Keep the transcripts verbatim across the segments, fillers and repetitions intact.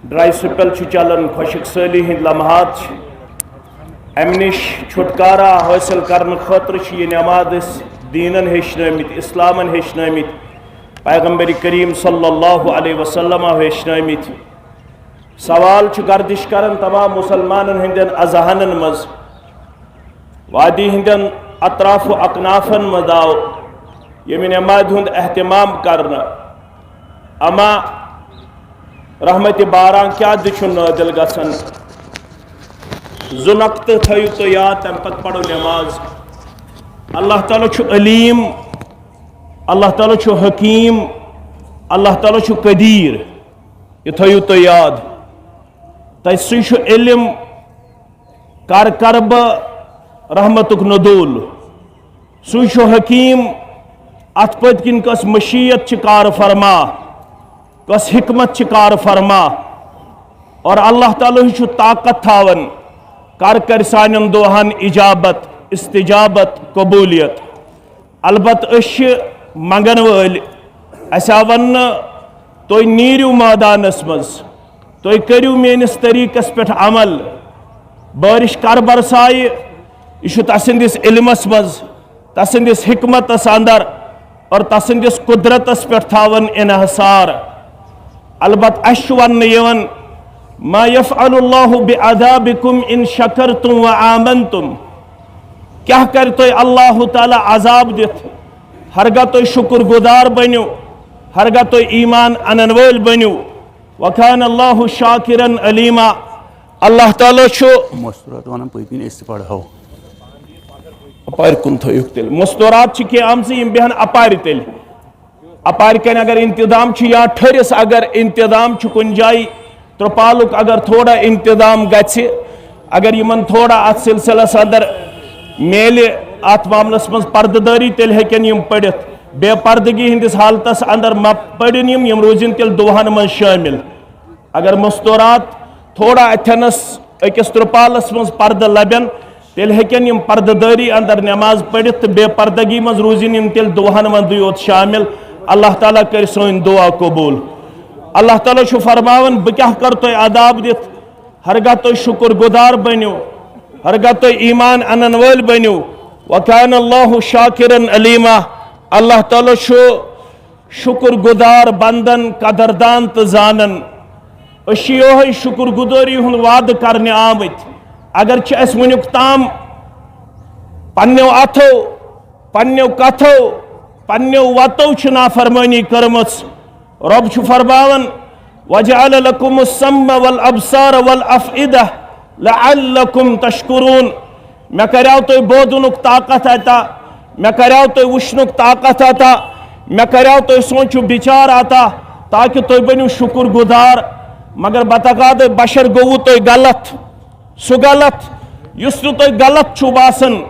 Dry spell چھُ چلان، خۄشک سٲلی ہٕنٛدۍ لمحات چھِ۔ امہِ نِش چھُٹکارا حٲصِل کرنہٕ خٲطرٕ چھِ یہِ نماز أسۍ دیٖنن ہیٚچھنٲومٕتۍ، اسلامن ہیٚچھنٲومٕتۍ، پیغمبر کریم صلی اللہ علیہ وسلم ہیٚچھنٲومٕتۍ۔ سوال چھُ گردش کران تمام مسلمانن ہٕنٛدٮ۪ن اذہانن منٛز، وادی ہٕنٛدٮ۪ن اطراف و اکنافن منٛز آو ییٚمہِ نمازِ ہُنٛد اہتمام کرنہٕ، اما رحمتِ باران کیٛازِ چھُ نٲدِل گژھان؟ زٕ نۄقطہٕ تھٲیِو تُہۍ یاد، تَمہِ پتہٕ پرو نماز۔ اللہ تعالیٰ چھُ علیم، اللہ تعالیٰ چھُ حکیم، اللہ تعالیٰ چھُ قدیر۔ یہِ تھٲیِو تُہۍ یاد۔ تہٕ سُے چھُ علم، کر کرٕ بہٕ رحمتُک نزول۔ سُے چھُ حکیم، اتھ پٔتۍ کِنۍ کۄس مشیت چھِ کار فرما، کۄس حکمت چھِ کار فرما۔ اور اللہ تعالیٰ ہٕے چھُ طاقت تھاوان، کر کرِ سانٮ۪ن دعاہن اجابت، استجابت، قبولیت۔ البتہ أسۍ چھِ منگن وٲلۍ، اسہِ آو وننہٕ، تُہۍ نیٖرِو مٲدانس منٛز، تُہۍ کٔرِو میٲنِس طریٖقس پٮ۪ٹھ عمل۔ بارش کر برسایہِ، یہِ چھُ تسٕنٛدِس علمس منٛز، تسٕنٛدِس حکمتس اندر اور تسٕنٛدِس قدرتس پٮ۪ٹھ تھاوان انحصار۔ البتہ اسہِ چھُ وننہٕ یِوان، ما یفعل اللہ بعذابکم ان شکرتم و آمنتم۔ کیٛاہ کرِ تۄہہِ اللہ تعالیٰ عذاب دِتھ، ہرگاہ تُہۍ شکر گزار بٔنِو، ہرگاہ تُہۍ ایمان انن وٲلۍ بٔنِو؟ وکان اللہ شاکرا علیما۔ اللہ تعالیٰ چھُ مستورات ونان پٔتۍ کِنۍ أسۍ تہِ پرہو۔ اپارِ کُن تھٲیِکھ تیٚلہِ۔ مستورات چھِ کینٛہہ آمژٕ، یِم بیٚہن اپارِ تیٚلہِ۔ اپارِ کنہِ اگر انتظام چھُ یا ٹھٔرِس اگر انتظام چھُ کُنہِ جایہِ، ترپالُک اگر تھوڑا انتظام گژھِ، اگر یِمن تھوڑا اتھ سلسلس اندر میلہِ، اتھ معاملس منٛز پردٕ دٲری، تیٚلہِ ہیٚکن یِم پٔرِتھ۔ بے پردگی ہٕنٛدِس حالتس اندر مہ پٔرِن یِم، یِم روٗزِن تیٚلہِ دُعاہن منٛز شٲمِل۔ اگر مستورات تھوڑا اتھنس أکِس ترپالس منٛز پردٕ لبن، تیٚلہِ ہیٚکن یِم پردٕ دٲری اندر نماز پٔرِتھ تہٕ بے پردگی منٛز روٗزِن یِم تیٚلہِ دُعاہن منٛزٕے یوت شٲمِل۔ اللہ تعالیٰ کرِ سٲنۍ دُعا قبوٗل۔ اللہ تعالیٰ چھُ فرماوان، بہٕ کیٛاہ کرٕ تۄہہِ عذاب دِتھ؟ ہرگاہ تُہۍ شُکر گُزار بٔنِو، ہرگاہ تُہۍ ایمان انن وٲلۍ بٔنِو، وکان اللہ شاکرا علیما۔ اللہ تعالیٰ چھُ شُکر گُزار بندن قدردان تہٕ زانن۔ أسۍ چھِ یِہوٚے شُکر گُزٲری ہُنٛد وعدٕ کرنہِ آمٕتۍ۔ اگر چھِ اَسہِ وٕنیُک تام پننیو اَتھو، پننیو کتھو، پننیو وتو چھِ نافرمٲنی کٔرمٕژ، رۄب چھُ فرماوان، وجعل لکم السمع والابصار والافئدہ لعلکم تشکرون۔ مےٚ کریاو تۄہہِ بوزنُک طاقت عطا، مےٚ کریاو تۄہہِ وٕچھنُک طاقت عطا، مےٚ کریاو تۄہہِ سونچُک بچار عطا، تاکہ تُہۍ بٔنِو شُکر گُزار۔ مگر بتقادِ بشر گوٚوُ تۄہہِ غلط۔ سُہ غلط یُس نہٕ تۄہہِ غلط چھُو باسان۔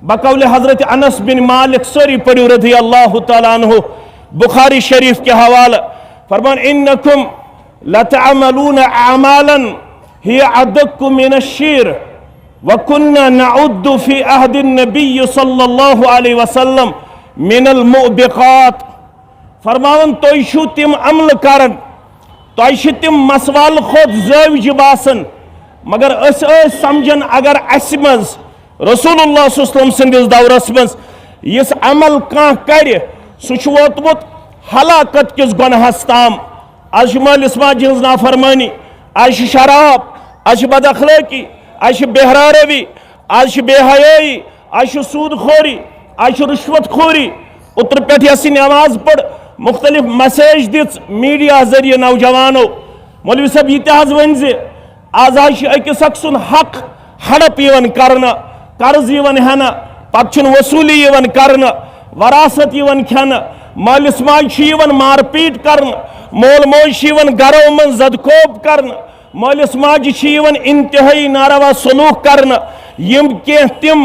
بقول حضرت انس بن مالک، سٲری پٔرِو رضی اللہ تعالیٰ عنہ، بخاری شریف کہِ حوالہٕ، فرمان، انکم لتعملون اعمالا هي ادق من الشعر وكنا نعد في عهد النبي صلى الله عليه وسلم من الموبقات۔ فرماوان، تُہۍ چھِو تِم عملہٕ کران، تۄہہِ چھِ تِم مسوالہٕ کھۄتہٕ زٲوجہِ باسان، مگر أسۍ ٲسۍ سمجھان اگر اسہِ منٛز رسول اللہ صلی اللہ علیہ وسلم سٕنٛدِس دورس منٛز یِژھ عمل کانٛہہ کرِ، سُہ چھُ ووتمُت ہلاکت کِس گۄناہس تام۔ از چھِ مٲلِس ماجہِ ہٕنٛز نافرمٲنی، از چھِ شراب، از چھِ بد اخلٲقی، از چھِ بے روی، از چھِ بے حیٲیی، از چھِ سود خوری، از چھِ رشوت خوری۔ اوترٕ پٮ۪ٹھ یۄس یہِ نماز پٔر، مختلف میسیج دِژ میڈیا ذٔریعہٕ نوجوانو۔ مولوی صٲب، یہِ تہِ حظ ؤنۍ زِ از حظ چھِ أکِس اکھ سُنٛد حق ہڑپ یِوان کرنہٕ، قرض یِوان ہٮ۪نہٕ، پتہٕ چھُنہٕ وصوٗلی یِوان کرنہٕ، وراثت یِوان کھٮ۪نہٕ، مٲلِس ماجہِ چھِ یِوان مار پیٖٹ کرنہٕ، مول موج چھِ یِوان گرو منٛز زد کوب کرنہٕ، مٲلِس ماجہِ چھِ یِوان انتہٲیی ناروا سلوک کرنہٕ۔ یِم کینٛہہ تِم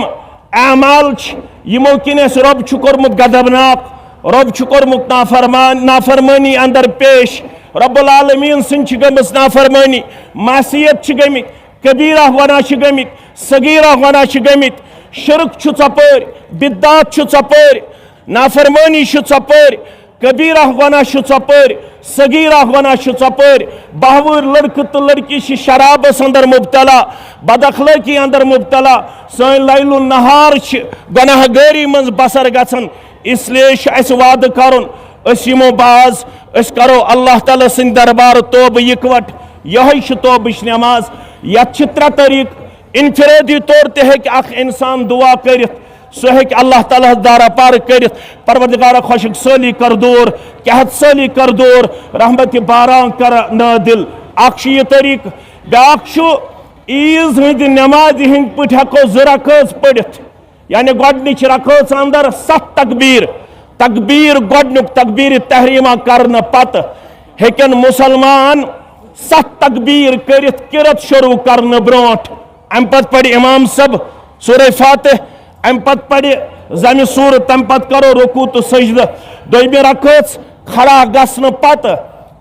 اعمال چھِ، یِمو کِنۍ اَسہِ رۄب چھُ کوٚرمُت غضبناک، رۄب چھُ کوٚرمُت نافرمان، نافرمٲنی اندر پیش۔ رب العالمین سٕنٛز چھِ گٔمٕژ نافرمٲنی، معصیت چھِ گٔمٕتۍ، کبیرہ گۄناہ چھِ گٔمٕتۍ، صغیرہ گۄناہ چھِ گٔمٕتۍ، شرک چھُ ژۄپٲرۍ، بدعات چھُ ژۄپٲرۍ، نافرمٲنی چھِ ژۄپٲرۍ، کبیرہ گۄناہ چھُ ژۄپٲرۍ، صغیرہ گۄناہ چھُ ژۄپٲرۍ، باہ وُہٕرۍ لڑکہٕ تہٕ لڑکی چھِ شرابس اندر مبتلا، بد اخلٲقی اندر مبتلا۔ سٲنۍ لیل و نہار چھِ گۄناہ گٲری منٛز بسر گژھان۔ اس لیے چھُ اسہِ وعدٕ کرُن، أسۍ یِمو باز، أسۍ کرو اللہ تعالیٰ سٕنٛدِ دربارٕ توبہٕ یکوٹ۔ یہے چھِ توبٕچ نماز۔ یتھ چھِ ترٛےٚ طریقہٕ۔ انفرادی طور تہِ ہیٚکہِ اکھ انسان دعا کٔرِتھ، سُہ ہیٚکہِ اللہ تعالیٰ ہس دارا پار کٔرِتھ، پروردگارا خۄشک سٲلی کر دوٗر، قحط سٲلی کر دوٗر، رحمت باران کر نازل۔ اکھ چھُ یہِ طریقہٕ۔ بیاکھ چھُ عیٖذ ہٕنٛدِ نمازِ ہٕنٛدۍ پٲٹھۍ ہیٚکو زٕ رکٲژ پٔرِتھ۔ یعنی گۄڈٕنِچ رکٲژ اندر ستھ تکبیر، تکبیر گۄڈٕنیُک تکبیر تحریمہ کرنہٕ پتہٕ ہیٚکن مسلمان ستھ تکبیر کٔرِتھ قرت شروع کرنہٕ برونٹھ۔ امہِ پتہٕ پرِ امام صٲب سورہ فاتح، امہِ پتہٕ پرِ زمِ سورہ، تمہِ پتہٕ کرو رکوع تہٕ سجدٕ۔ دوٚیمہِ رکٲژ کھڑا گژھنہٕ پتہٕ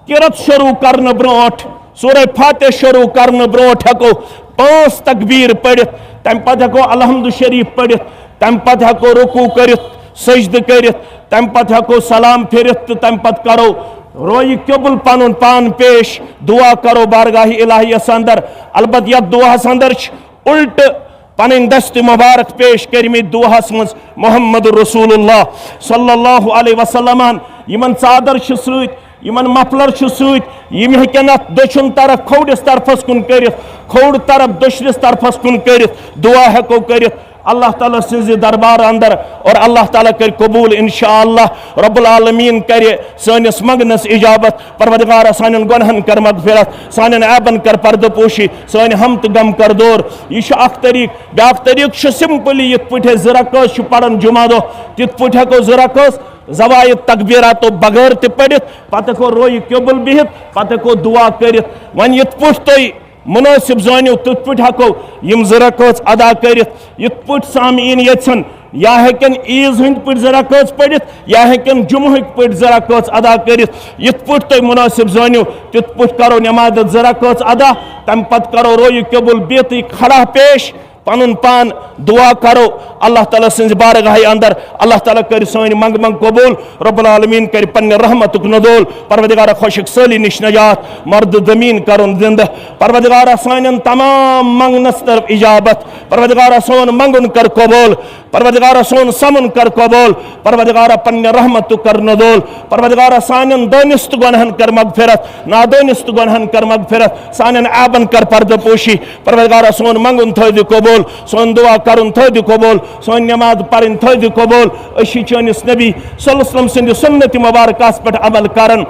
قرت شروع کرنہٕ برونٹھ، سورہ فاتح شروع کرنہٕ برونٹھ ہیٚکو پانٛژھ تکبیر پٔرِتھ، تمہِ پتہٕ ہیٚکو الحمد شریف پٔرِتھ، تمہِ پتہٕ ہیٚکو رکوع کٔرِتھ، سجدٕ کٔرِتھ، تمہِ پتہٕ ہیٚکو سلام پھیرِتھ تہٕ تمہِ پتہٕ کرو رویہِ قبل پنُن پان پیش، دعا کرو بارگاہ الہیس اندر۔ البتہ یتھ دعاہس اندر چھِ الٹہٕ پنٕنۍ دست مبارک پیش کٔرمٕتۍ دعاہس منٛز محمد رسول اللہ صلی اللہ علیہ وسلمن۔ یِمن ژادر چھِ سۭتۍ، یِمن مفلر چھُ سۭتۍ، یِم ہیٚکن اتھ دٔچھُن طرف کھوورِس طرفس کُن کٔرِتھ، کھووُر طرف دٔچھنِس طرفس کُن کٔرِتھ، دعا ہیٚکو کٔرِتھ۔ اللہ تعالیٰ سٕنٛزِ دربار اندر اور اللہ تعالیٰ کرِ قبول انشاءاللہ۔ رب العالمین کرِ سٲنِس منگنس اجابت۔ پروردگارا سانٮ۪ن گۄنہن کر مغفرت، سانٮ۪ن عیبن کر پردٕ پوشی، سٲنۍ ہم تہٕ غم کر دور۔ یہِ چھُ اکھ طریقہٕ۔ بیاکھ طریقہٕ چھُ simply یِتھ پٲٹھۍ أسۍ زٕ رکٲژ چھِ پران جمعہ دۄہ، تِتھ پٲٹھۍ ہیٚکو زٕ رکٲژ زوایِد تکبیراتو بغٲر تہِ پٔرِتھ، پتہٕ ہیٚکو رویہِ قبل بِہِتھ، پتہٕ ہیٚکو دعا کٔرِتھ۔ وۄنۍ یِتھ پٲٹھۍ تُہۍ مناسب زٲنِو، تِتھ پٲٹھۍ ہیٚکو یِم زٕ رکٲژ ادا کٔرِتھ۔ یِتھ پٲٹھۍ سامعیٖن یژھن، یا ہیٚکن عیٖذ ہٕنٛدۍ پٲٹھۍ زٕ رکٲژ پٔرِتھ، یا ہیٚکن جمعہٕکۍ پٲٹھۍ زٕ رکٲژ ادا کٔرِتھ۔ یِتھ پٲٹھۍ تُہۍ مناسب زٲنِو، تِتھ پٲٹھۍ کرو نمازِ زٕ رکٲژ ادا، تمہِ پتہٕ کرو رویہِ قبل بِہتھٕے کھڑا پیش۔ پنُن پان دعا کرو اللہ تعالیٰ سٕنٛزِ بارگاہہِ اندر۔ اللہ تعالیٰ کرِ سٲنۍ منگ منگ قبول، رب العالمین کرِ پننہِ رحمتُک نزول۔ پروردگارا خۄشک سٲلی نِش نجات، مرد زمین کرُن زندٕ۔ پروردگارا سانٮ۪ن تمام منگنس طرف اجابت۔ پروردگارا سون منگُن کر قبول۔ پروردگارا سون سمُن کر قبول۔ پروردگارا پننہِ رحمتُک کر نزول۔ پروردگارا سانٮ۪ن دٲنِستہٕ گۄنہن کر مغفرت، نادٲنِستہٕ گۄنہن کر مغفرت، سانٮ۪ن عیبن کر پردٕ پوشی۔ پروردگارا سون منگُن تھٲوزِ قبول، سون دعا کرُن تھٲوزِ قبول، سون نماز پرٕنۍ تھٲوزِ قبول۔ أسۍ چھِ چٲنِس نبی صلی اللہ علیہ وسلم سٕنٛدِ سُنتِ مبارکس پٮ۪ٹھ عمل کران۔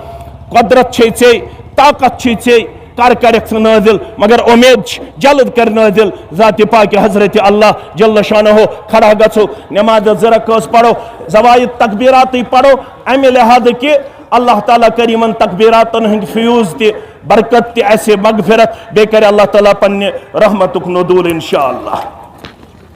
قدرت چھے ژے، طاقت چھے ژے، کر کرکھ ژٕ نٲزِل، مگر اُمید چھِ جلد کر نٲزِل ذاتِ پاکِ حضرت اللہ جل شانہ۔ کھڑا گژھو، نماز زٕ رکٲژ پرو، زوایِد تکبیراتٕے پرو، امہِ لحاظہٕ کہِ اللہ تعالیٰ کر یِمن تکبیراتن ہٕنٛدۍ فیوض تہِ، برکت تہِ، اسہِ مغفرت، بیٚیہِ کر اللہ تعالیٰ پننہِ رحمتُک نزول انشاءاللہ۔